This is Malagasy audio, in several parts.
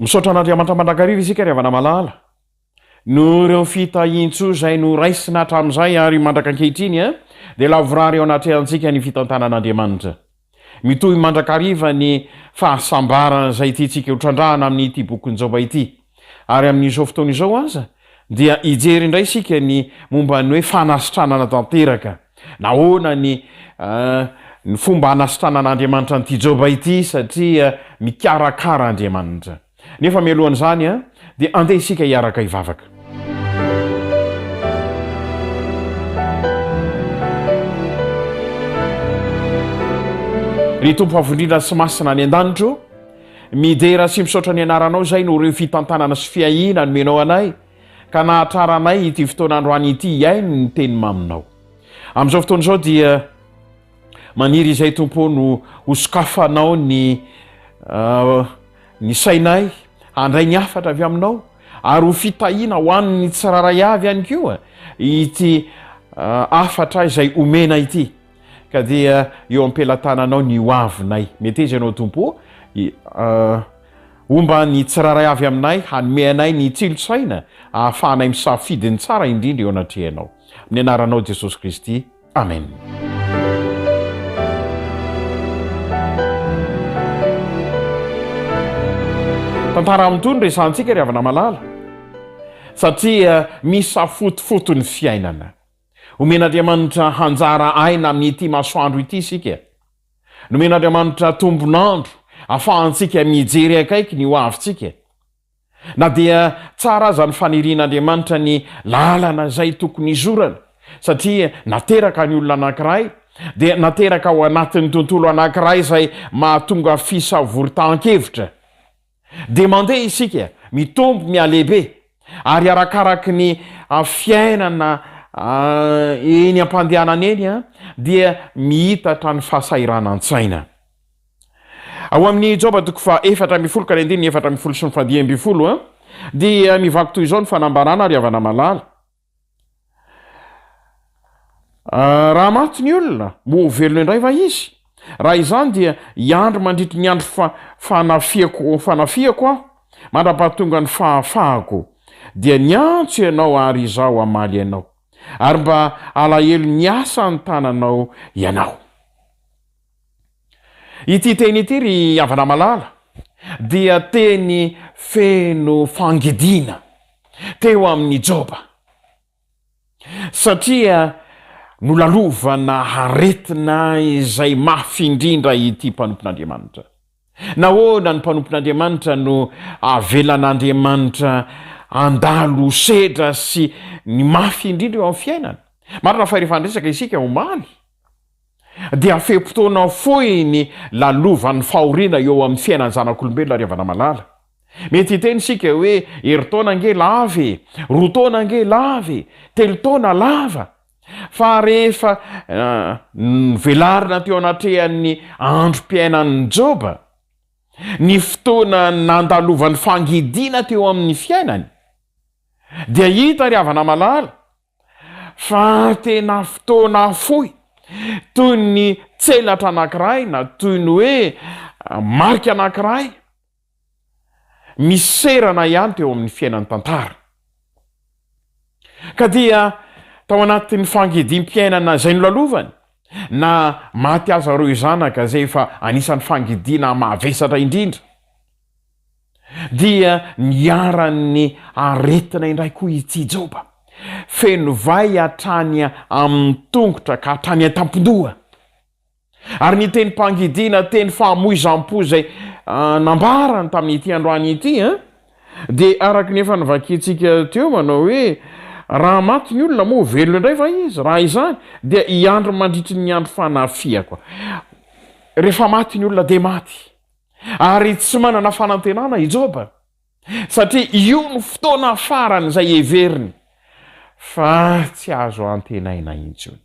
Misaotra an'Andriamanitra mandrakariva isika ry havana malala noho ireo fitahian-tsoa izay noraisina hatramin'izay ary mandraka ankehitriny dia lavorary eo anatrehantsika ny fitantanan'Andriamanitra. Mitohy mandrakariva ny fahasambarana izay tiantsika ho trandrahana amin'ity bokin'i Joba ity. Ary amin'izao fotoana izao aza dia hijery indray isika ny momba ny hoe fanasitranana tanteraka. Nahoana ny ny fomba hanasitranan'Andriamanitra an'ity Joba ity? Satria mikarakara Andriamanitra. Nefa mialohan'izany dia andeha isika hiaraka hivavaka. Ry Tompo Avo Indrindra sy Masina any an-danitra ô, midera sy misaotra ny anaranao izay noho ireo fitantanana sy fiahiana nomenao anay ka nahatraranay ity fotoana androany ity hihaino ny teny maminao. Amin'izao fotoana izao dia maniry izay Tompo ô no hosokafanao ny ny sainay handray ny hafatra avy aminao ary ho fitahiana ho an'ny tsirairay avy ihany koa ity hafatra izay omena ity ka dia eo am-pelatananao ny ho avinay. Meteza ianao Tompo ô, homba ny tsirairay avy aminay hanome anay ny tsilo-tsaina ahafahanay misafidy ny tsara indrindra eo anatrehanao. Amin'ny anaranao Jesosy Kristy. Amen. Tantara mitohy no resahantsika ry havana malala satria misafotofoto ny fiainana. Omen'Andriamanitra hanjara aina amin'ity masoandro ity isika. Nomen'Andriamanitra tombon'andro afahantsika mijery akaiky ny hoavintsika. Na dia tsara aza ny fanirian'Andriamanitra ny lalana izay tokony hizorana, satria nateraka ny olona anankiray, dia nateraka ao anatin'ny tontolo anankiray izay mahatonga fisavoritahn-kevitra. Dia mandeha isika, mitombo, mihalehibe, ary arakaraky ny fiainana eny am-pandehanana eny dia mihitatra ny fahasahiranan-tsaina. Ao amin'ny Joba toko faha 14 ka ny andininy 14 sy ny faha 15 dia mivaky toy izao ny fanambarana ry havana malala. Raha maty ny olona, moa ho velona indray va izy? Raha izany dia hiandry mandritry ny andro fa fanafihako fanafihako aho, mandra-pahatonga ny fahafahako. Dia niantso ianao ary izaho hamaly anao, ary mba halahelo ny asan'ny tananao ianao. Ity teny ity ry havana malala dia teny feno fangidiana teo amin'i Joba, satria nolalovana aretina izay mafy indrindra ity mpanompon'Andriamanitra. Nahoana ny mpanompon'Andriamanitra no avelan'Andriamanitra handalo sedra sy ny mafy indrindra eo amin'ny fiainana? Marina fa rehefa niresaka isika omaly, dia fe-potoana fohy ny lalovan'ny fahoriana eo amin'ny fiainan'ny zanak'olombelona ry havana malala. Mety hiteny isika hoe herintaona ange lava e, roa taona ange lava e, telo taona lava. Fa rehefa novelarina teo anatrehan'ny androm-piainan'i Joba, ny fotoana nandalovan'ny fangidiana teo amin'ny fiainany, dia hita ry havana malala Fa tena fotoana fohy, toy ny tselatra anankiray na toy ny hoe marika anankiray miserana ihany teo amin'ny fiainan'ny tantara. Ka dia tao anatin'ny fangidiam-piainana izay nolalovany, na maty aza ireo zanaka izay efa anisan'ny fangidiana mavesatra indrindra, Dia niharan'ny aretina indray koa ity Joba. Feno vay hatrany amin'ny tongotra ka hatrany an-tampon-doha. Ary ny tenim-pangidiana, teny famoizam-po izay nambarany tamin'ity androany ity, dia araka ny efa novakintsika teo manao hoe, Raha maty ny olona, moa ho velona indray va izy? Raha izany, dia hiandry mandritry ny andro fanafihako. Rehefa maty ny olona dia maty. Ary tsy manana fanantenana i Joba, satria io no fotoana farany izay heveriny fa tsy azo antenaina intsony.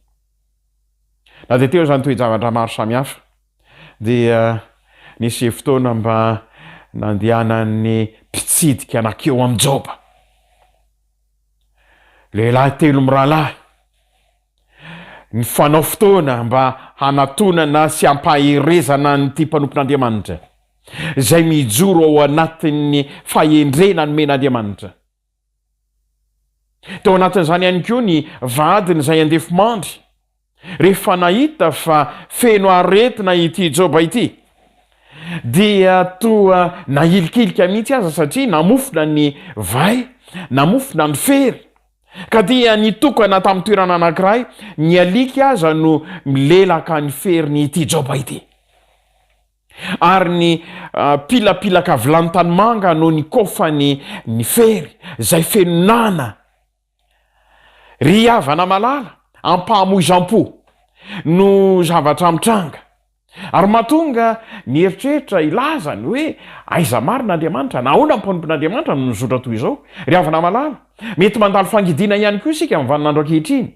Na dia teo aza ny toe-javatra maro samihafa, dia nisy fotoana mba nandehanan'ny mpitsidika nankeo amin'i Joba. Lehilahy telo mirahalahy. Nifanao fotoana mba hanatonana sy hampaherezana an'ity mpanompon'Andriamanitra. izay mijoro ao anatin'ny fahendrena nomen'Andriamanitra. Tao anatin'izany ihany koa ny vadiny izay andefimandry, rehefa nahita fa feno aretina ity Joba ity, dia toa nahilikilika mihitsy aza satria namofona ny vay, namofona ny fery, ka dia nitokana tamin'ny toerana anankiray, ny alika aza no milelaka ny feriny ity Joba ity. Ary ny pilapilaka vilany tanimanga no nikofany ny fery, izay feno nana. Ry havana malala, ampahamoizam-po no zavatra mitranga. Ary mahatonga ny eritreritra hilaza ny hoe, Aiza marina Andriamanitra? Nahoana ny mpanompon'Andriamanitra no nizotra toy izao? Ry havana malala, mety mandalo fangidiana ihany koa isika amin'ny vaninandro ankehitriny.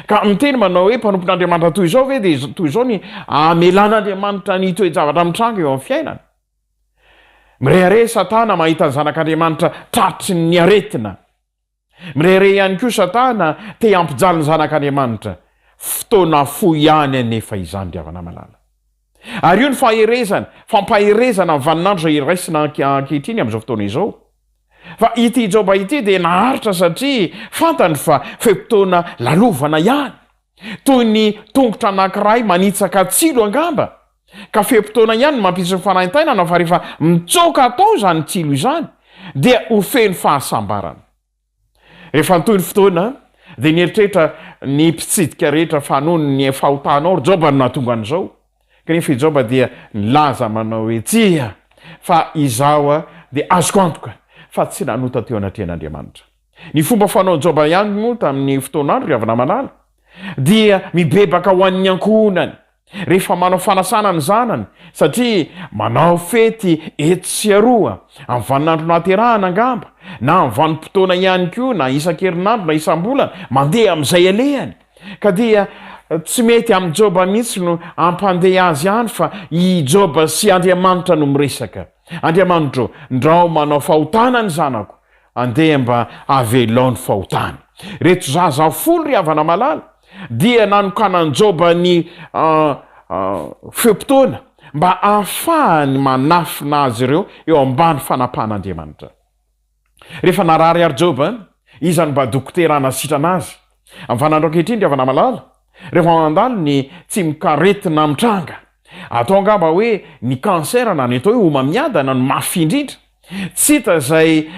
Ka miteny manao hoe mpanompon'Andriamanitra toy izao ve dia toy izao ny amelan'Andriamanitra ny toe-javatra mitranga eo amin'ny fiainana? Mirehareha Satana mahita ny zanak'Andriamanitra tratry ny aretina. Mirehareha ihany koa Satana te hampijaly ny zanak'Andriamanitra. Fotoana fohy ihany anefa izany ry havana malala. Ary io ny faherezana, fampaherezana amin'ny vaninandro izay raisina ankehitriny amin'izao fotoana izao. Fa ity Joba ity dia naharitra satria fantany fa fe-potoana lalovana ihany. Toy ny tongotra anankiray manitsaka tsilo angamba, ka fe-potoana ihany no mampisy ny fanaintainana fa rehefa mitsoaka atao izany tsilo izany dia ho feno fahasambarana. Rehefa nitohy ny fotoana dia nieritreritra ny mpitsidika rehetra fa noho ny fahotanao ry Joba no nahatonga an'izao. Kanefa i Joba dia nilaza manao hoe, Tsia, fa izaho dia azoko antoka fa tsy nanota teo anatrehan'Andriamanitra. Ny fomba fanaon'i Joba ihany moa tamin'ny fotoan'andro, ry havana malala, dia mibebaka ho an'ny ankohonany rehefa manao fanasana ny zanany, satria manao fety etsy sy aroa, amin'ny vaninandro nahaterahana angamba, na amin'ny vanim-potoana ihany koa, na isan-kerinandro na isam-bolana, mandeha amin'izay alehany. Ka dia tsy mety amin'i Joba mihitsy no hampandeha azy any fa i Joba sy Andriamanitra no miresaka. Andriamanitro, ndrao manao fahotana ny zanako, andeha mba avelao ny fahotany. Reto zaza folo ry havana malala dia nanokanan'i Joba ny fe-potoana mba hahafahany manafina azy ireo eo ambany fanapahan'Andriamanitra. Rehefa narary àry Joba, iza no mba dokotera hanasitrana azy? Amin'ny vaninandro ankehitriny, ry havana malala, rehefa mandalo ny tsimokaretina mitranga, atao angamba hoe ny cancer na ny atao hoe homamiadana no mafy indrindra. Tsy hita izay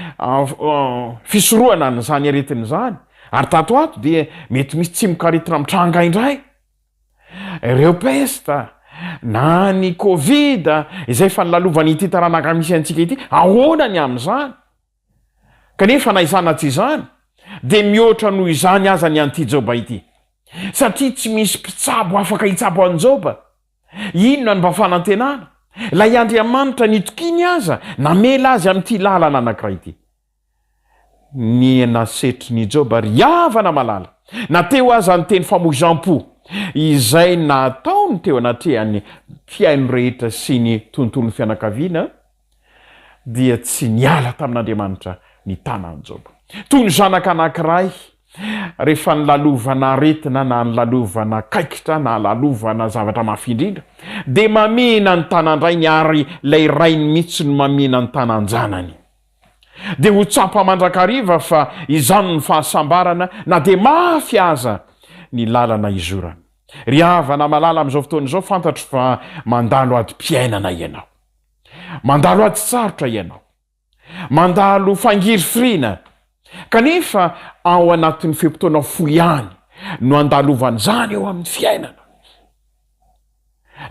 fisorohana an'izany aretina izany, ary tato ho ato dia mety misy tsimokaretina mitranga indray. Ireo pesta na ny covid izay efa nolalovan'ity taranaka misy antsika ity, ahoana ny amin'izany? Kanefa na izany na tsy izany dia mihoatra noho izany aza ny an'ity Joba ity. Satria tsy misy mpitsabo afaka hitsabo an'i Joba. Inona no mba fanantenana? Ilay Andriamanitra nitokiany aza namela azy amin'ity lalana anankiray ity. Ny nasetrin' i Joba ry havana malala, na teo aza ny teny famoizam-po izay nataony teo anatrehan'ny mpihaino rehetra sy ny tontolon'ny fianakaviana, dia tsy niala tamin'Andriamanitra ny tanan'i Joba. Toy ny zanaka anankiray rehefa nilalovana aretina na nilalovana kaikitra na lalovana zavatra mafy indrindra, dia mamihina ny tanan-drainy ary ilay rainy mihitsy no mamihina ny tanan-janany. Dia ho tsapa mandrakariva fa izany no fahasambarana na dia mafy aza ny lalana izorana. Ry havana malala amin'izao fotoana izao fantatro fa mandalo adim-piainana ianao. Mandalo ady sarotra ianao. Mandalo fangirifiriana. Kanefa ao anatin'ny fe-potoana fohy ihany no andalovan'izany eo amin'ny fiainana.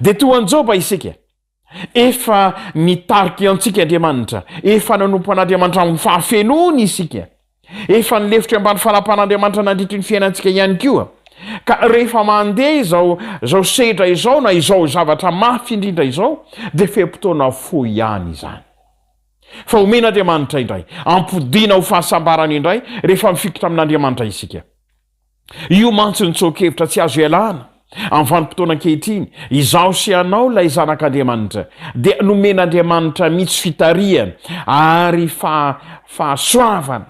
Dia toa an'i Joba isika. Efa nitarika antsika Andriamanitra, efa nanompo an'Andriamanitra amin'ny fahafenoany isika, efa nilefitra ambany fanapahan'Andriamanitra nandritry ny fiainantsika ihany koa. Ka rehefa mandeha izao izao sedra izao na izao zavatra mafy indrindra izao dia fe-potoana fohy ihany izany. Fa omen'Andriamanitra indray, ampodiana ho fahasambarana indray rehefa mifikitra amin'Andriamanitra isika. Io mantsy ny tsoa-kevitra tsy azo ialana amin'ny vanim-potoana ankehitriny. Izaho sy ianao ilay zanak'Andriamanitra dia nomen'Andriamanitra mihitsy fitarihana ary fahasoavana.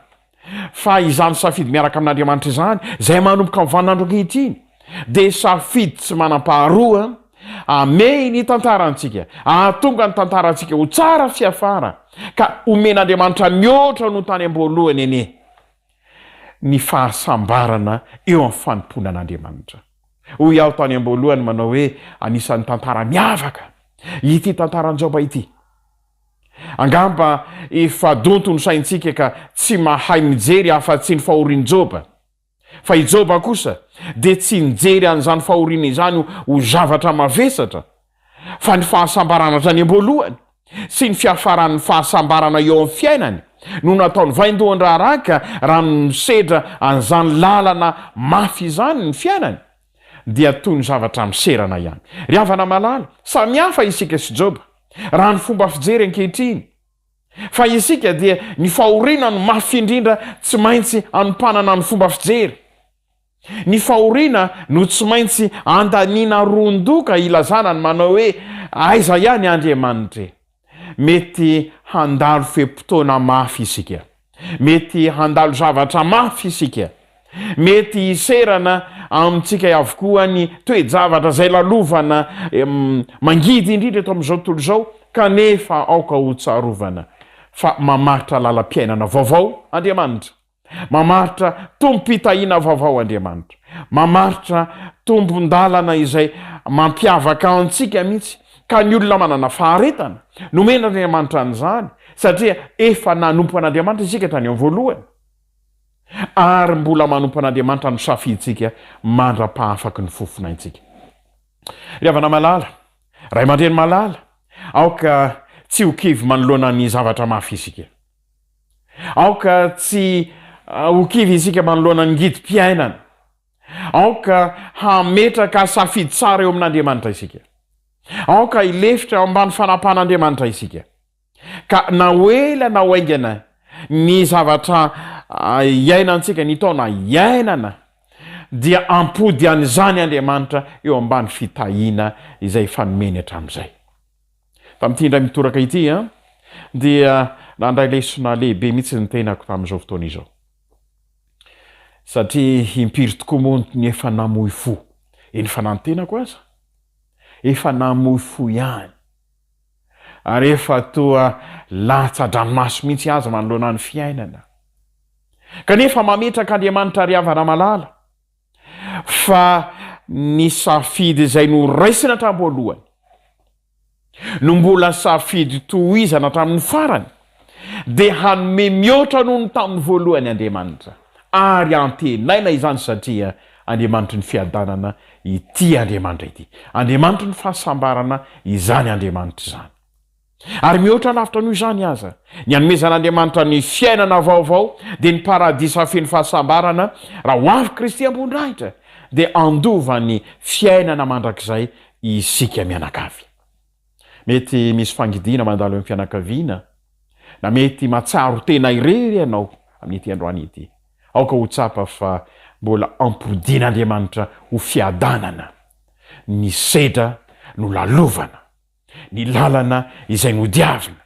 Fa izany safidy miaraka amin'Andriamanitra izany, izay manomboka amin'ny vaninandro ankehitriny, dia safidy tsy manam-paharoa. Hamehy ny tantarantsika, hahatonga ny tantarantsika ho tsara fiafara, ka homen'Andriamanitra mihoatra noho tany am-boalohany anie ny fahasambarana eo amin'ny fanompoana an'Andriamanitra. Hoy aho tany am-boalohany manao hoe anisan'ny tantara miavaka ity tantaran'i Joba ity. Angamba efa donto ny saintsika ka tsy mahay mijery afa-tsy ny fahorian'i Joba. Fa i Joba kosa dia tsy nijery an'izany fahoriana izany ho zavatra mavesatra, fa ny fahasambarana hatrany am-boalohany sy ny fiafaran'ny fahasambarana eo amin'ny fiainany no nataony vaindohan-draharaha ka raha misedra an'izany lalana mafy izany ny fiainany dia toy ny zavatra miserana ihany. Ry havana malala, samy hafa isika sy Joba raha ny fomba fijery ankehitriny. Fa isika dia ny fahoriana no mafy indrindra tsy maintsy anompanana ny fomba fijery. Ny fahoriana no tsy maintsy andaniana ron-doka ilazana ny manao hoe aiza ihany Andriamanitra e. Mety handalo fe-potoana mafy isika. Mety handalo zavatra mafy isika. Mety hiserana amintsika avokoa ny toe-javatra izay lalovana mangidy indrindra eto amin'izao tontolo izao, kanefa aoka hotsarovana fa mamaritra lalam-piainana vaovao Andriamanitra. Mamaritra tombom-pitahiana vaovao Andriamanitra. Mamaritra tombon-dalana izay mampiavaka antsika mihitsy, ka ny olona manana faharetana, nomen'Andriamanitra an'izany, satria efa nanompo an'Andriamanitra isika hatrany amin'ny voalohany. Ary mbola manompo an'Andriamanitra no safidintsika mandra-pahafaky ny fofonaintsika. Ry havana malala, ray aman-dreny malala, aoka tsy ho kivy manoloana ny zavatra mafy isika. Aoka tsy ho kivy isika manoloana ny ngidim-piainana. Aoka hametraka safidy tsara eo amin'Andriamanitra isika. Aoka hilefitra eo ambany fanapahan'Andriamanitra isika. Ka na ho ela na ho haingana ny zavatra iainantsika, ny taona iainana, dia hampody an'izany Andriamanitra eo ambany fitahiana izay efa nomeny hatramin'izay. Tamin'ity indray mitoraka ity dia nandray lesona lehibe mihitsy ny tenako tamin'izao fotoana izao. Satria impiry tokoa moa ny efa namoy fo, eny fa na ny tenako aza, efa namoy fo ihany. Ary efa toa latsa-dranomaso mihitsy aza manoloana ny fiainana. Kanefa mametraka Andriamanitra ry havana malala fa ny safidy izay noraisina hatramin'ny voalohany no mbola safidy tohizana hatramin'ny farany dia hanome mihoatra noho ny tamin'ny voalohany Andriamanitra ary antenaina izany satria Andriamanitry ny fiadanana ity Andriamanitra ity. Andriamanitry ny fahasambarana izany Andriamanitra izany. Ary mihoatra lavitra noho izany aza, ny hanomezan'Andriamanitra ny fiainana vaovao, dia ny paradisa feno fahasambarana, raha ho avy Kristy am-boninahitra, dia handova ny fiainana mandrakizay isika mianakavy. Mety misy fangidiana mandalo eo amin'ny fianakaviana, na mety mahatsiaro tena irery ianao amin'ity androany ity. Aoka ho tsapa fa mbola ampodian'Andriamanitra ho fiadanana ny sedra nolalovana, ny lalana izay nodiavina,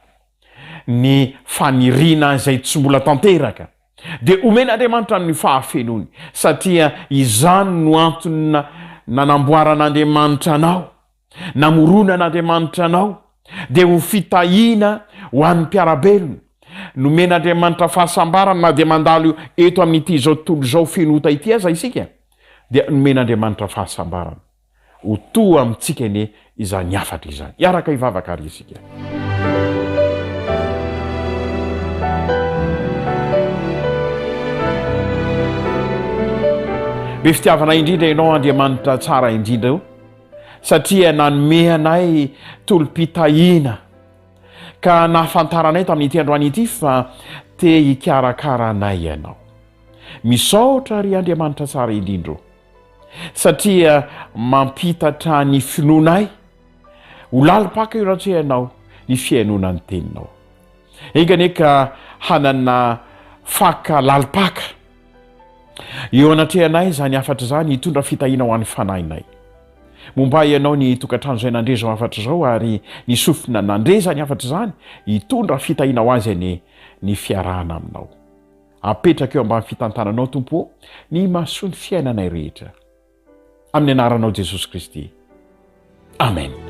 ny faniriana izay tsy mbola tanteraka, dia omen'Andriamanitra amin'ny fahafenoany, satria izany no antony nanamboaran'Andriamanitra anao. Namoronan'Andriamanitra anao dia ho fitahiana ho an'ny mpiara-belona. Nomen'Andriamanitra fahasambarana na dia mandalo eto amin'ity izao tontolo izao feno ota ity aza isika dia nomen'Andriamanitra fahasambarana. Ho toa amintsika anie izany hafatra izany. Hiaraka hivavaka àry isika. Be fitiavana indrindra ianao Andriamanitra tsara indrindra o. satria nanome anay tolo-pitahiana ka nahafantaranay tamin'ity androany ity fa te hikarakara anay ianao. Misaotra ry Andriamanitra tsara indrindra o, satria mampitatra ny finoanay ho lalim-paka eo anatrehanao ny fihainoana ny teninao. Enga anie ka hanana faka lalim-paka Eo anatrehanay izany hafatra izany hitondra fitahiana ho an'ny fanahinay. Momba ianao ny tokantrano izay nandre izao hafatra izao ary ny sofina nandre izany hafatra izany, hitondra fitahiana ho azy anie ny fiarahana aminao. Apetraka eo ambany fitantananao Tompo ô ny imason'ny fiainanay rehetra. Amin'ny anaranao Jesosy Kristy. Amen.